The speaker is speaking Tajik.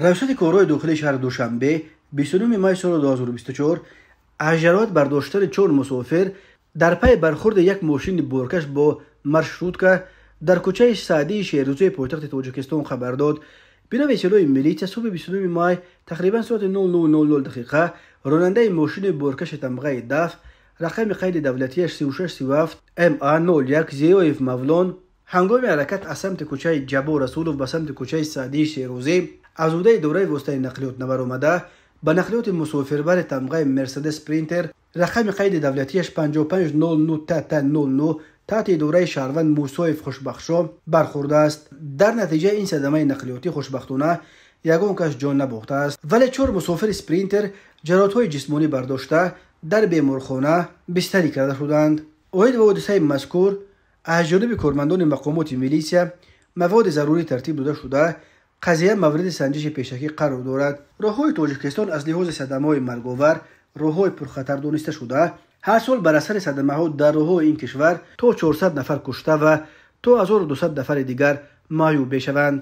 Раёсати корҳои дохилии шаҳри Душанбе 29 май соли 2024 аз ҷароҳат бардоштани 4 мусофир дар пайи бархӯрди як мошини боркаш бо маршрутка дар кӯчаи Саъдии Шерӯзии пойтахти Тоҷикистон хабар дод. Бино ба иттилои милитсия, субҳи 29 май тақрибан соати 00:00 дақиқа ронандаи мошини боркаши тамғаи ДАФ рақами қайди давлатиаш 3637 МА 01 Зиёев Мавлон ҳангоми ҳаракат аз самти кӯчаи Ҷаббор Расулов ба самти кӯчаи Саъдии Шерӯзӣ аз ҳудуди идораи воситаи нақлиёт набаромада ба нақлиёти мусофирбари тамғаи Мерседес Спринтер рақами қайди давлатиаш 5509 ТТ 09 таҳти идораи шаҳрванд Мусоев Хушбахшо бархӯрдааст. Дар натиҷаи ин садамаи нақлиётӣ хушбахтона ягон кас ҷон набохтааст, вале 4 мусофири Спринтер ҷароҳатҳои ҷисмонӣ бардошта дар беморхона бистарӣ карда шуданд. Оид ба ҳодисаи мазкур аз ҷониби кормандони мақомоти милитсия маводи зарурӣ тартиб дода шуда, қазия мавриди санҷиши пешакӣ қарор дорад. Роҳҳои Тоҷикистон аз лиҳози садамаҳои марговар роҳҳои пурхатар дониста шуда, ҳар сол бар асари садамаҳо дар роҳҳои ин кишвар то 400 нафар кушта ва то 1200 нафари дигар маъюб мешаванд.